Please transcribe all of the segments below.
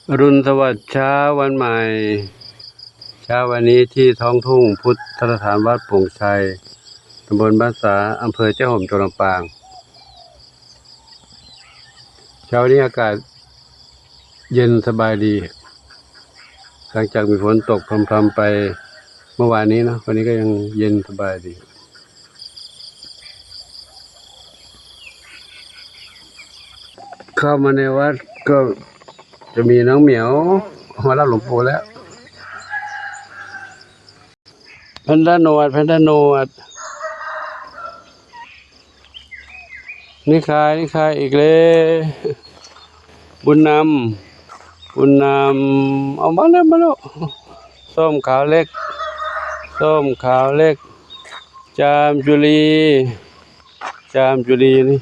อรุณสวัสดิ์เช้าวันใหม่ เช้าวันนี้ที่ท้องทุ่งพุทธสถานวัดโป่งชัย ตำบลบ้านสา อำเภอแจ้ห่ม จังหวัดลำปาง เช้านี้อากาศเย็นสบายดี หลังจากมีฝนตกพรำๆไปเมื่อวานนี้เนาะ วันนี้ก็ยังเย็นสบายดี เข้ามาในวัดก็จะมีน้องเหมียวมารับหลวงปู่แล้ว แพนด้าหนวด แพนด้าหนวด นี่ใคร นี่ใครอีกแล้ว บุญนำ บุญนำ เอามาแล้ว มาแล้ว ส้มขาวเล็ก ส้มขาวเล็ก จามจุลี จามจุลีนี่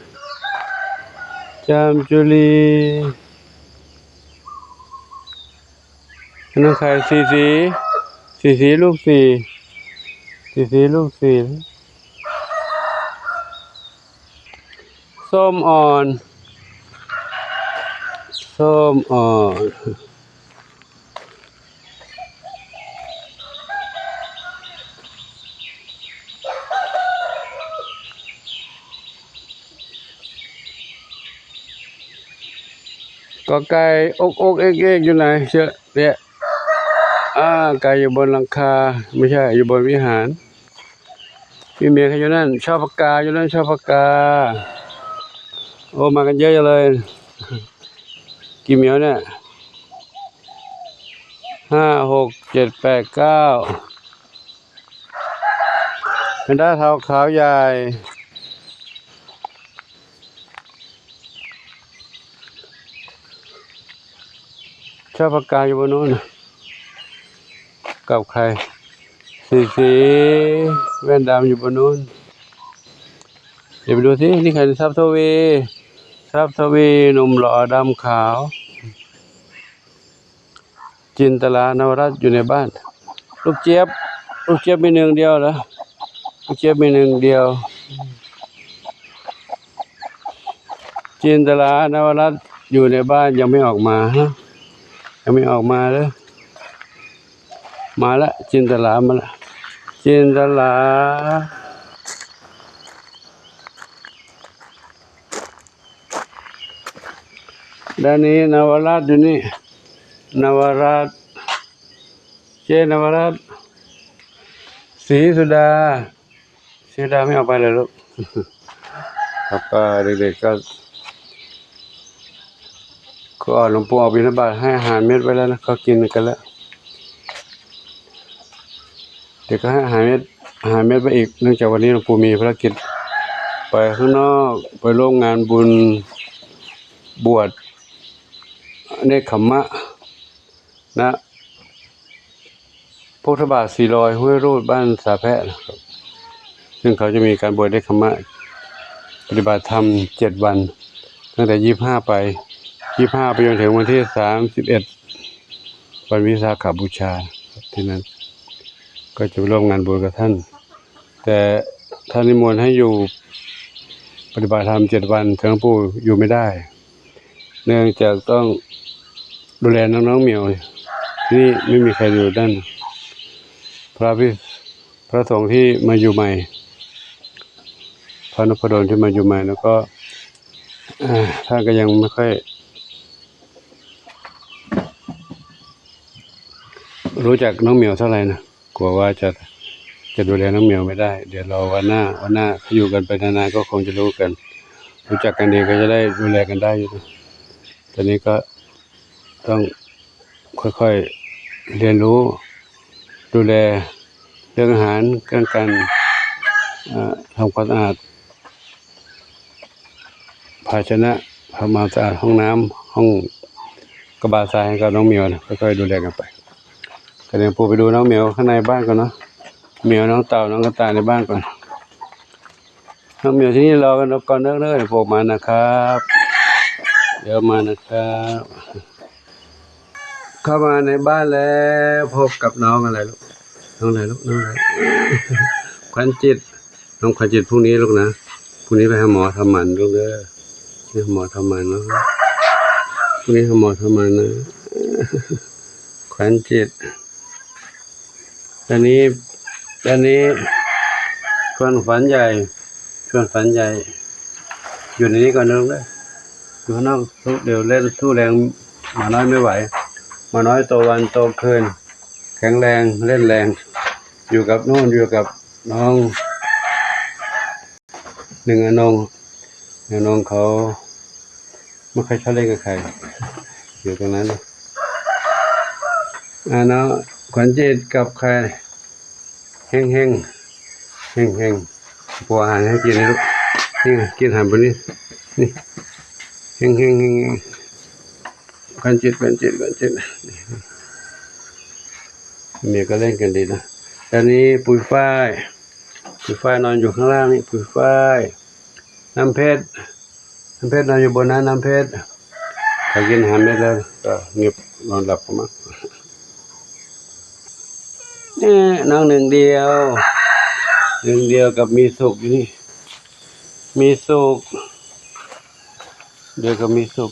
จามจุลี อันนั้นใคร สีสี สีสีลูกสี่ สีสีลูกสี่ ส้มอ่อน ส้มอ่อน กอไก่ อกอกเอกเอก อยู่ไหน เชื่อเนี่ย อ่า ไก่อยู่บนหลังคา ไม่ใช่ อยู่บนวิหาร มีเมียเขาอยู่นั่น ช่อผักกาดอยู่นั่น ช่อผักกาด โอ้ มากันเยอะจังเลย กี่เหมียวเนี่ย ห้า หก เจ็ด แปด เก้า แพนด้าเทาขาวใหญ่ ช่อผักกาดอยู่บนนู้น กับใคร สีสี แว่นดำอยู่บนนู้น เดี๋ยวไปดูสิ นี่ใคร ทรัพย์ทวี ทรัพย์ทวี หนุ่มหล่อดำขาว จินตลา นวรัตน์อยู่ในบ้าน ลูกเจี๊ยบ ลูกเจี๊ยบมีหนึ่งเดียวเหรอ ลูกเจี๊ยบมีหนึ่งเดียว จินตลา นวรัตน์อยู่ในบ้าน ยังไม่ออกมาฮะ ยังไม่ออกมาเลย มาละ จินตลามาละ จินตลา ด้านนี้นวรัตน์อยู่นี่ นวรัตน์ เจ้นวรัตน์ ศรีสุดา ศรีสุดาไม่ออกไปเลยลูก ครับ ก็เด็กๆก็ ก็หลวงปู่ออกบิณฑบาต ให้อาหารเม็ดไว้แล้วนะ เขากินกันแล้ว เดี๋ยวก็ให้อาหารเม็ด อาหารเม็ดไปอีก เนื่องจากวันนี้หลวงปู่มีภารกิจไปข้างนอก ไปร่วมงานบุญบวชเนกขัมมะ ณ พุทธบาทสี่ร้อย ห้วยรูด บ้านสาแพะนะครับ ซึ่งเขาจะมีการบวชเนกขัมมะ ปฏิบัติธรรมเจ็ดวัน ตั้งแต่ยี่สิบห้าไป ยี่สิบห้าไปจนถึงวันที่สามสิบเอ็ด วันวิสาขบูชา ที่นั่น ก็จะไปร่วมงานบุญกับท่าน แต่ท่านนิมนต์ให้อยู่ปฏิบัติธรรมเจ็ดวัน แต่หลวงปู่อยู่ไม่ได้ เนื่องจากต้องดูแลน้องๆเหมียว ที่นี่ไม่มีใครอยู่ด้าน พระพิ พระสงฆ์ที่มาอยู่ใหม่ พระนพดลที่มาอยู่ใหม่ แล้วก็ อ่า ท่านก็ยังไม่ค่อย รู้จักน้องเหมียวเท่าไหร่นะ กลัวว่าจะ จะดูแลน้องเหมียวไม่ได้ เดี๋ยวรอวันหน้า วันหน้าอยู่กันไปนานๆก็คงจะรู้กัน รู้จักกันดีก็จะได้ดูแลกันได้อยู่นะ ตอนนี้ก็ต้องค่อยๆเรียนรู้ ดูแลเรื่องอาหาร เรื่องการ เอ่อ ทำความสะอาด ภาชนะ ทำความสะอาดห้องน้ำ ห้องกระบะทรายให้กับน้องเหมียวนะ ค่อยๆดูแลกันไป ก็เดี๋ยวปู่ไปดูน้องเหมียวข้างในบ้านก่อนเนาะ เหมียว น้องเต่า น้องกระต่ายในบ้านก่อน น้องเหมียวที่นี่รอกันก่อนเด้อ เดี๋ยวปู่มานะครับ เดี๋ยวมานะครับ เข้ามาในบ้านแล้ว พบกับน้องอะไรลูก น้องอะไรลูก น้องอะไร ขวัญจิต น้องขวัญจิต พรุ่งนี้ลูกนะ พรุ่งนี้ไปหาหมอทำหมันลูกเด้อ ไปหาหมอทำหมันเนาะ พรุ่งนี้หาหมอทำหมันนะ ຂວັນຈິດ ຕອນນີ້ ຕອນນີ້ ຊວນຂວັນໃຫຍ່ ຊວນຂວັນໃຫຍ່ ຢູ່ໃນນີ້ກ່ອນເດີ ຢູ່ຂ້າງນອກ ດຽວເຫຼັ້ນສູ້ແຮງ ໝານ້ອຍໄມ່ໄຫວ ໝານ້ອຍໂຕວັນໂຕຄືນ ແຂງແຮງ ເຫຼັ້ນແຮງ ຢູ່ກັບໂນ້ນ ຢູ່ກັບນ້ອງ ໜຶ່ງອານົງ ອານົງເຂົາບໍ່ຄ່ອຍຊອບເຫຼັ້ນກັບໃຜ ຢູ່ຕົງນັ້ນ ອາເນາະ ຂວັນຈິດກັບໃຄ ເຮັງໆ ເຮັງໆ ປົວອາຫານໃຫ້ກິນເລີຍລູກ ນີ້ ກິນອາຫານບາດນີ້ ນີ້ ເຮັງໆ ເຮັງໆ ຂວັນຈິດ ຂວັນຈິດ ຂວັນຈິດ ເມຍກໍເຫຼັ້ນກັນດີນະ ຕອນນີ້ປຸຍຝ້າຍ ປຸຍຝ້າຍນອນຢູ່ຂ້າງລ່າງນີ້ ປຸຍຝ້າຍ ນ້ຳເພັດ ນ້ຳເພັດນອນຢູ່ບົນນັ້ນ ນ້ຳເພັດ ເຂົາກິນອາຫານເມັດແລ້ວກໍງຽບນອນຫຼັບເຂົ້າມາ ເອີ ນ້ອງໜຶ່ງດຽວ ໜຶ່ງດຽວກັບມີສຸກຢູ່ນີ້ ມີສຸກ ດຽວກັບມີສຸກ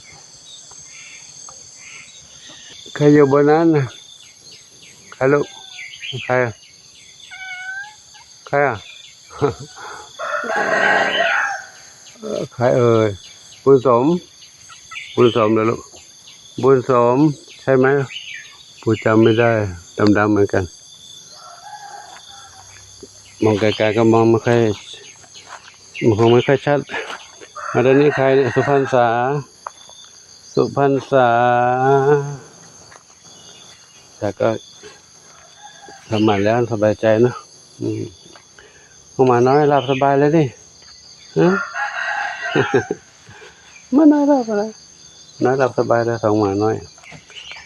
ໃຄຢູ່ບົນນັ້ນ ໃຄລູກ ໃຄ ໃຄອະ ເອີ ໃຄເອີຍ ບຸນສົມ ບຸນສົມເດີລູກ ບຸນສົມ ໃຊ່ໄໝ? ປູຈຳໄມ່ໄດ້ ດຳໆເໝືອນກັນ ມອງໄກໆກໍມອງບໍ່ຄ່ອຍ ມັນຄົງບໍ່ຄ່ອຍຊັດ ມາດານີ້ໃຄ ສຸພັນສາ ສຸພັນສາ ແຕ່ກໍສະໝານແລ້ວ ສະບາຍໃຈເນາະ ອືມ ນ້ອງໝານ້ອຍຫຼັບສະບາຍແລ້ວນີ້ ຮະ ໝານ້ອຍຫຼັບແລ້ວ ນ້ອຍຫຼັບສະບາຍແລ້ວ ສອງໝານ້ອຍ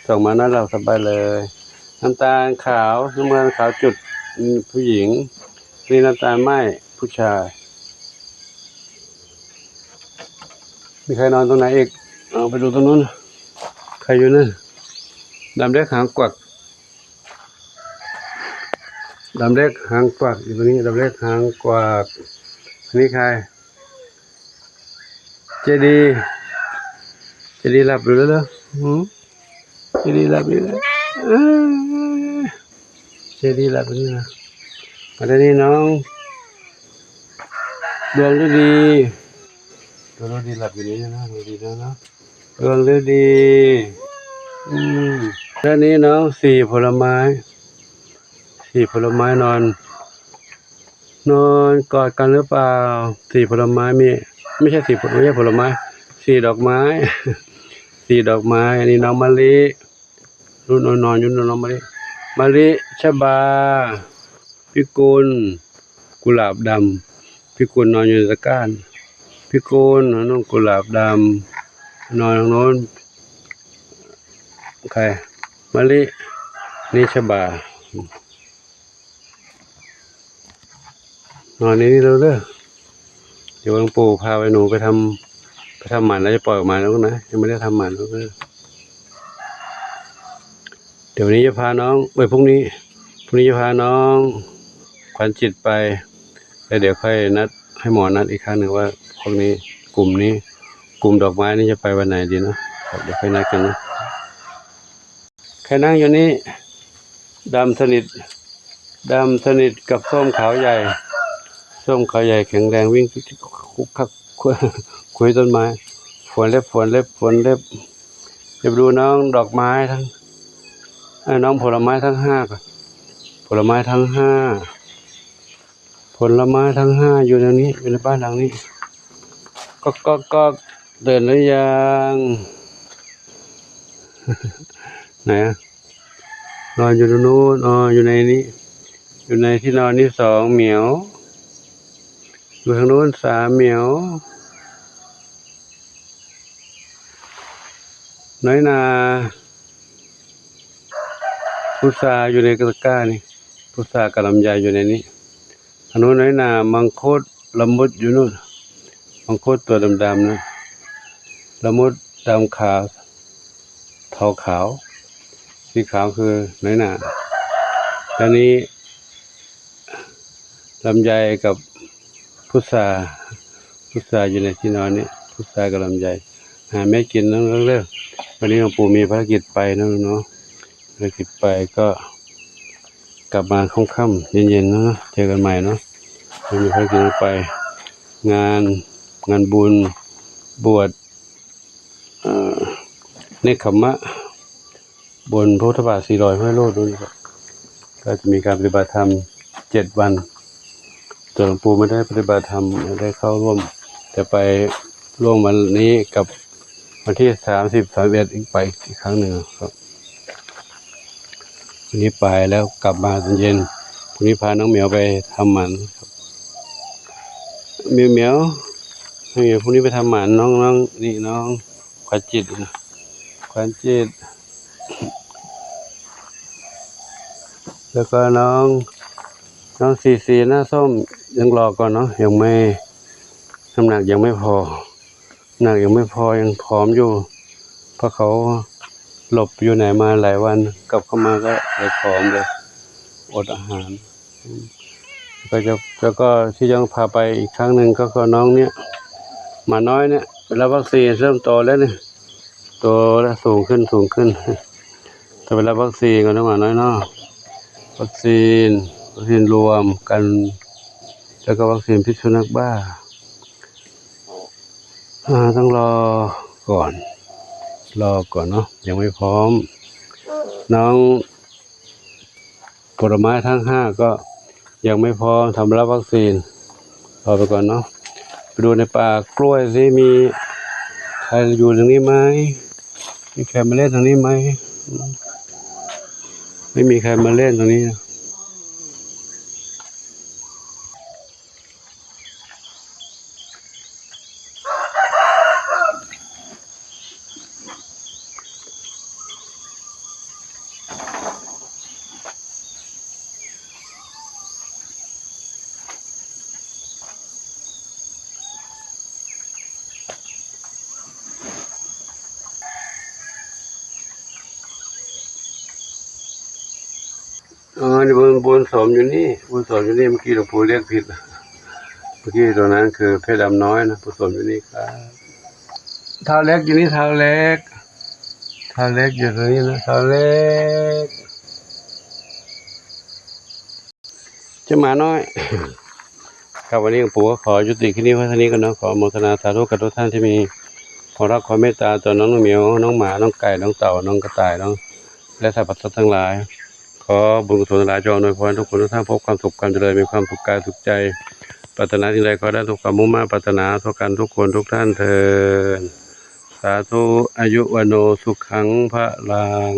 ສອງໝານ້ອຍຫຼັບສະບາຍເລີຍ ນ້ຳຕານຂາວ ນ້ຳຕານຂາວຈຸດ ອືມ ຜູ້ຍິງ ນີ້ນ້ຳຕານໄມ້ ຜູ້ຊາຍ ມີໃຄນອນຕົງໄຫນອີກ? ເອົາໄປດູຕົງນັ້ນ ໃຄຢູ່ນັ້ນ ດຳເລັກຫາງກວັກ ດຳເລັກຫາງກວັກ ຢູ່ຕົງນີ້ ດຳເລັກຫາງກວັກ ອັນນີ້ໃຄ? ເຈດີ ເຈດີຫຼັບຢູ່ແລ້ວເດີ ຫື ເຈດີຫຼັບຢູ່ແລ້ວ ເອີ ເຈດີຫຼັບຢູ່ນີ້ນະ ມາດານີ້ນ້ອງ ດວງລືດີ ດວງລືດີຫຼັບຢູ່ນີ້ນະ ດວງລືດີນະ ດວງລືດີ ອືມ ດານີ້ນ້ອງ ສີຜົນລະໄມ້ ສີຜົນລະໄມ້ນອນ ນອນກອດກັນຫຼືເປົ່າ? ສີຜົນລະໄມ້ມີ ໄມ່ໃຊ່ສີຜົນ ໄມ່ໃຊ່ຜົນລະໄມ້ ສີດອກໄມ້ ສີດອກໄມ້ ອັນນີ້ນ້ອງມະລິ ລຸ້ນນອນຢູ່ ລຸ້ນນ້ອງມະລິ ມະລິ ຊະບາ ພິກຸນ ກຸຫຼາບດຳ ພິກຸນນອນຢູ່ໃນຕະກ້ານ ພິກຸນ ນ້ອງກຸຫຼາບດຳ ນອນທາງໂນ້ນ ໃຄ? ມະລິ ນີ້ຊະບາ. ນອນໃນນີ້ເລີຍເດີ ດຽວຫວງປູພາໄອ້ໜູໄປທຳ ໄປທຳໝານແລ້ວຈະປ່ອຍອອກມາແລ້ວນະ ຍັງບໍ່ໄດ້ທຳໝານເລີຍ ດຽວວັນນີ້ຈະພານ້ອງ ເອີຍ ພລຸ້ງນີ້ ພລຸ້ງນີ້ຈະພານ້ອງຂວັນຈິດໄປ ແລ້ວດຽວຄ່ອຍນັດ ໃຫ້ໝໍນັດອີກຄັ້ງໜຶ່ງວ່າພວກນີ້ ກຸ່ມນີ້ ກຸ່ມດອກໄມ້ນີ້ຈະໄປວັນໃດດີເນາະ ດຽວຄ່ອຍນັດກັນເນາະ. ໃຄນັ່ງຢູ່ນີ້ ດຳສະໜິດ ດຳສະໜິດກັບສົ້ມຂາວໃຫຍ່ ສົ້ມຂາວໃຫຍ່ແຂງແຮງ ວິ່ງຄຸກຄັກ ຄຸຍຕົ້ນໄມ້ ຝວນເລັບ ຝວນເລັບ ຝວນເລັບ ຈະໄປດູນ້ອງດອກໄມ້ທັງ ເອີ ນ້ອງຜົນລະໄມ້ທັງຫ້າ ຜົນລະໄມ້ທັງຫ້າ ຜົນລະໄມ້ທັງຫ້າຢູ່ໃນນີ້ ຢູ່ໃນບ້ານຫຼັງນີ້ ກອກໆໆ ເດີນຫຼືຍັງ? ໄຫນ? ນອນຢູ່ໂນ້ນ ອໍ ຢູ່ໃນນີ້ ຢູ່ໃນທີ່ນອນນີ້ສອງ ໝຽວ ຢູ່ທາງໂນ້ນສາມ ໝຽວ ນ້ອຍໜາ ພຸດຊາຢູ່ໃນຕະກ້ານີ້ ພຸດຊາກັບລຳໄຍຢູ່ໃນນີ້ ທາງໂນ້ນນ້ອຍໜາ ມັງຄຸດ ລະມຸດຢູ່ໂນ້ນ ມັງຄຸດຕົວດຳໆ ນະ ລະມຸດດຳຂາວ ເທົາຂາວ ສີຂາວຄືນ້ອຍໜາ ຕອນນີ້ ລຳໄຍກັບພຸດຊາ ພຸດຊາຢູ່ໃນທີ່ນອນນີ້ ພຸດຊາກັບລຳໄຍ ຫາແມ່ກິນນຳເດີ. ວັນນີ້ຫຼວງปู่ມີພາລະກິດໄປເນາະ ເນາະ ພາລະກິດໄປ ກໍກັບມາຄ່ຳໆ ເຢັນໆ ເນາະ ເຈີກັນໃໝ່ເນາະ. ມີພາລະກິດໄປ ງານ ງານບຸນບວດ ເອີ ເນກຂະມະ ບົນພຸດທະບາດສີ່ຮ້ອຍຫ້ວຍໂລດ ກໍຈະມີການປະຕິບັດທຳເຈັດວັນ. ຕົວຫຼວງປູ່ໄມ່ໄດ້ປະຕິບັດທຳ ໄດ້ເຂົ້າຮ່ວມ ແຕ່ໄປຮ່ວມວັນນີ້ກັບວັນທີສາມສິບ ສາມສິບເອັດ ອີກໄປອີກຄັ້ງໜຶ່ງ. ວັນນີ້ໄປແລ້ວກັບມາຕອນເຢັນ ພວກນີ້ພານ້ອງໝຽວໄປທຳໝັນ. ໝຽວ ໝຽວ ພວກນີ້ໄປທຳໝັນ ນ້ອງ ນ້ອງ ນີ້ນ້ອງ ຂວັນຈິດນະ ຂວັນຈິດ ແລ້ວກໍນ້ອງ ນ້ອງຊີຊີ ໜ້າສົ້ມ ຍັງລໍກ່ອນເນາະ ຍັງໄມ່ ນ້ຳໜັກຍັງໄມ່ພໍ ນ້ຳໜັກຍັງໄມ່ພໍ ຍັງຜອມຢູ່ ເພາະເຂົາຫຼົບຢູ່ໃນມາຫຼາຍວັນ ກັບເຂົ້າມາກໍເລີຍຜອມເລີຍ ອົດອາຫານ. ກໍຈະ ແລ້ວກໍທີ່ຍັງພາໄປອີກຄັ້ງໜຶ່ງ ກໍຄືນ້ອງເນຍ ໝານ້ອຍເນຍ ໄປຮັບວັກຊີນເສີມໂຕແລ້ວນີ້ ໂຕລະສູງຂຶ້ນ ສູງຂຶ້ນ ຕ້ອງໄປຮັບວັກຊີນກ່ອນເນາະ ໝານ້ອຍເນາະ ວັກຊີນ ວັກຊີນລວມກັນ ແລ້ວກໍວັກຊີນພິດສຸນັກບ້າ. ອາ ຕ້ອງລໍກ່ອນ ລໍກ່ອນເນາະ ຍັງໄມ່ພ້ອມ ນ້ອງ ຜົນໄມ້ທັງຫ້າກໍຍັງໄມ່ພ້ອມສຳລັບວັກຊີນ ລໍໄປກ່ອນເນາະ. ໄປດູໃນປ່າກ້ວຍຊິ ມີໃຄຢູ່ທາງນີ້ໄໝ ມີໃຄມາເຫຼັ້ນທາງນີ້ໄໝ ອືມ ໄມ່ມີໃຄມາເຫຼັ້ນທາງນີ້. ອໍ ນີ້ບຸນ ບຸນສົມຢູ່ນີ້ ບຸນສົມຢູ່ນີ້ ເມື່ອກີ້ຫຼວງປູ່ລຽກຜິດ ເມື່ອກີ້ຕົວນັ້ນຄືເພດດຳນ້ອຍນະ ບຸນສົມຢູ່ນີ້ຄັບ ທ້າວເລັກຢູ່ນີ້ ທ້າວເລັກ ທ້າວເລັກຢູ່ຕົງນີ້ນະ ທ້າວເລັກ ເຈົ້າໝານ້ອຍ. ຄັບ ວັນນີ້ຫຼວງປູ່ກໍຂໍຍຸຕິຄລິບນີ້ໄວ້ເທົ່ານີ້ກ່ອນເນາະ ຂໍອະໂມທະນາສາທຸກັບທຸກທ່ານທີ່ມີຄວາມຮັກຄວາມເມດຕາຕໍ່ນ້ອງໝຽວ ນ້ອງໝາ ນ້ອງໄກ່ ນ້ອງເຕົ່າ ນ້ອງກະຕ່າຍເນາະ ແລະ ສັບພະສັດທັງຫຼາຍ. ຂໍບຸນກຸສົນທັງຫຼາຍຈົ່ງອຳນວຍພອນທຸກຄົນທຸກທ່ານ ພົບຄວາມສຸກຄວາມຈະເລີນ ມີຄວາມສຸກກາຍສຸກໃຈ ປາດຖະໜາສິ່ງໃດຂໍໄດ້ສົມຄວາມມຸ່ງມາດປາດຖະໜາທົ່ວກັນທຸກຄົນທຸກທ່ານເທີ້ນ ສາທຸ ອາຍຸ ວັນໂນ ສຸຂັງ ພະລັງ.